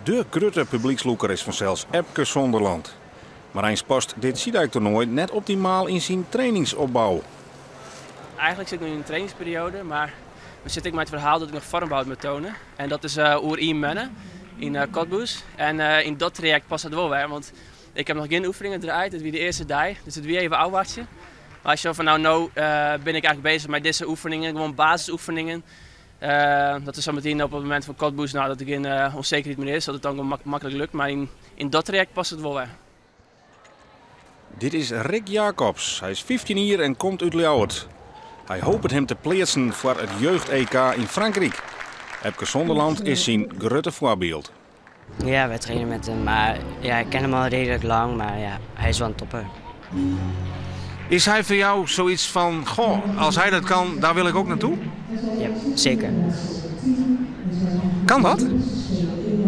De grutte publykslûker is fansels Epke Zonderland. Mar eins past dit Sidijk-toernoai net optimaal yn syn trainingsopbou. Eigenlijk zit ik nu in een trainingsperiode, maar we zitten ik met het verhaal dat ik nog vormbouw moet tonen. En dat is oer ien moanne yn Cottbus. En yn dat trajekt past dat wol wer, want ik heb noch gjin oefeningen draaid. It wie de earste dei, dus it wie even ôfwachtsjen. Mar as je fan nou, no bin ik eigenlijk bezich mei dizze oefeningen, gewoan basisoefeningen. Dat is sametien op it momint fan Cottbus, nou, dat der gjin onzekerheid mear is, dat it dan gewoan maklik lukt. Mar yn dat trajekt past it wol wer. Dit is Rick Jacobs. Hy is 15 jier en komt út Ljouwert. Hy hopet him te pleatsen foar it jeugd-EK yn Frankryk. Epke Zonderland is syn grutte foarbyld. Ja, wij trainen met hem, maar ja, ik ken hem al redelijk lang, maar ja, hij is wel een topper. Is hy foar jou soiets fan, goh, as hy dat kan, dêr wol ik ek nei ta? Ja, seker. Kan dat?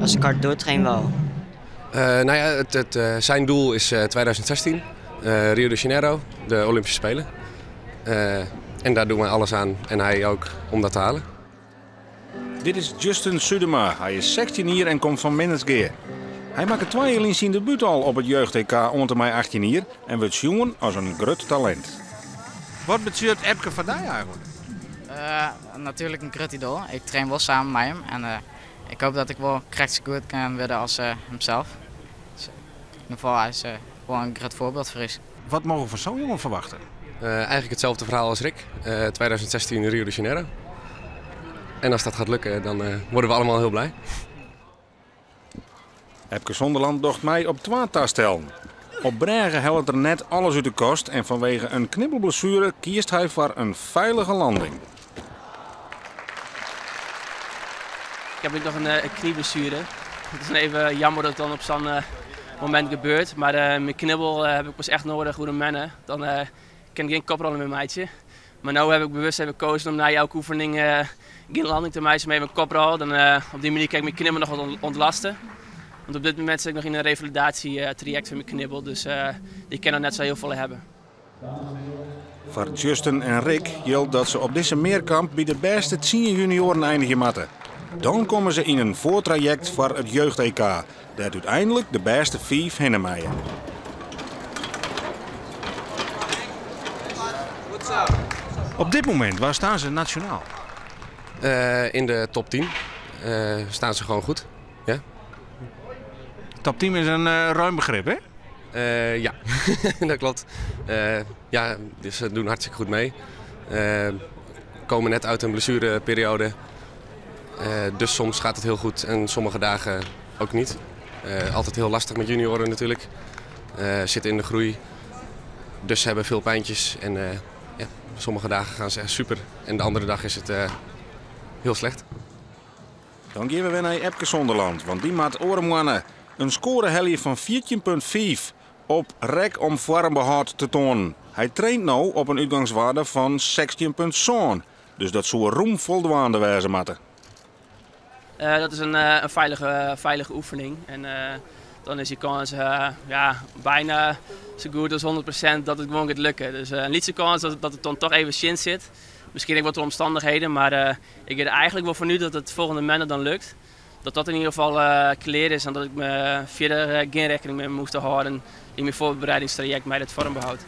Als ik hard doortrain wel. Nou ja, zijn doel is 2016, Rio de Janeiro, de Olympische Spelen. En daar doen wij alles aan en hij ook om dat te halen. Dit is Justin Sudema. Hy is 16 jier en komt fan Minnertsgea. Hy makke 2 jier lyn syn debút al op it jeugd-EK oant en mei 18 jier en wurdt sjoen as in grut talint. Wat betsjut Epke foar dy eigentlik? Natuerlik in grut idoal. Ik train wol samen mei him en ik hoopje dat ik wol krekt sa goed kan wurde as himsels. Dus yn ieder gefal, hy is wol in grut foarbyld foar ús. Wat meie we fan sa'n jonge ferwachtsje? Eigenlijk hetzelfde verhaal als Rick. 2016 in Rio de Janeiro. En als dat gaat lukken, dan worden we allemaal heel blij. Epke Zonderland docht mei op 2 tastellen. Op brêge hellet er net alles út de kast en fanwege in knibbelblessuere kiest hy foar in feilige landing. Ik heb nu noch in knieblessuere. It is even jammer dat it dan op sa'n momint gebeurt, mar myn knibbel ha ik pas echt nedich oer in moanne. Dan kin ik gjin koprollen mear meitsje. Mar no ha ik bewust even keazen om nei elke oefening gjin landing te meitsjen, mar even in koprol. Dan op dy manier kin ik myn knibbel noch wat ûntlêste. Want op dit momint sit ik noch yn in revalidaasjetrajekt foar myn knibbel, dus dy kin noch net sa hiel folle hawwe. Foar Justin en Rick jildt dat se op dizze mearkamp by de bêste 10 junioaren einigje moatte. Dan komme se yn in foartrajekt foar it jeugd-EK, dêr't úteinlik de bêste 5 hinne meie. Op dit momint, wêr steane se nasjonaal? In de top 10 staan ze gewoon goed. Ja. Top 10 is in ruim begrip, hè? Ja, dat klopt. Ja, dus ze doen hartstikke goed mee. Komen net uit een blessureperiode. Dus soms gaat het heel goed en sommige dagen ook niet. Altijd heel lastig met junioren natuurlijk. Zitten in de groei, dus ze hebben veel pijntjes. En ja, sommige dagen gaan ze echt super en de andere dag is het heel slecht. Dan geane we wer nei Epke Zonderland, want dy moat oare moanne in skoare helje fan 14,5 op rek om foarmbehâld te toanen. Hy traint no op in útgongswearde fan 16,7, dus dat soe rûm foldwaande wêze moatte. Dat is in feilige oefening en dan is dy kâns ja, byna sa goed as 100% dat it gewoan giet lukken. Dus in lytse kâns dat it dan dochs even tsjin sit. Miskien ek wat de omstannichheden, mar ik gean der eigentlik wol fan út dat it folgjende moanne dan lukt. Dat dat yn ieder gefal klear is en dat ik my fierder gjin rekkening mear hoech te hâlden yn myn foarbereidingstrajekt mei it foarmbehâld.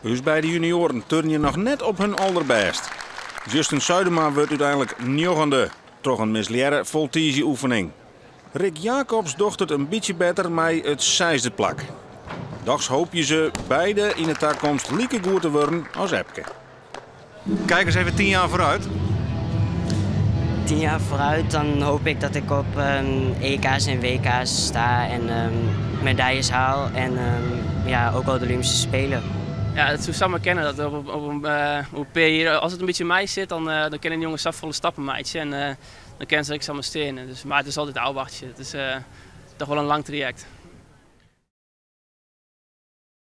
Us beide junioaren turnje noch net op hun alderbêst. Justin Zuidema wurdt úteinlik njoggende troch in mislearre voltige-oefening. Rick Jacobs docht it in bytsje better mei it seisde plak. Dochs hoopje se beide yn 'e takomst like goed te wurden as Epke. Kijk eens even 10 jaar vooruit. 10 jaar vooruit, dan hoop ik dat ik op EK's en WK's sta en medailles haal en ja, ook al de Olympische Spelen. Ja, it soe samar kinne dat op in pear jier, as it in bytsje mei sit, dan kinne dy jonges safolle stappen meitsje en dan kinne se ek samar stean. Dus, mar it is altyd ôfwachtsjen. It is dochs wol in lang trajekt.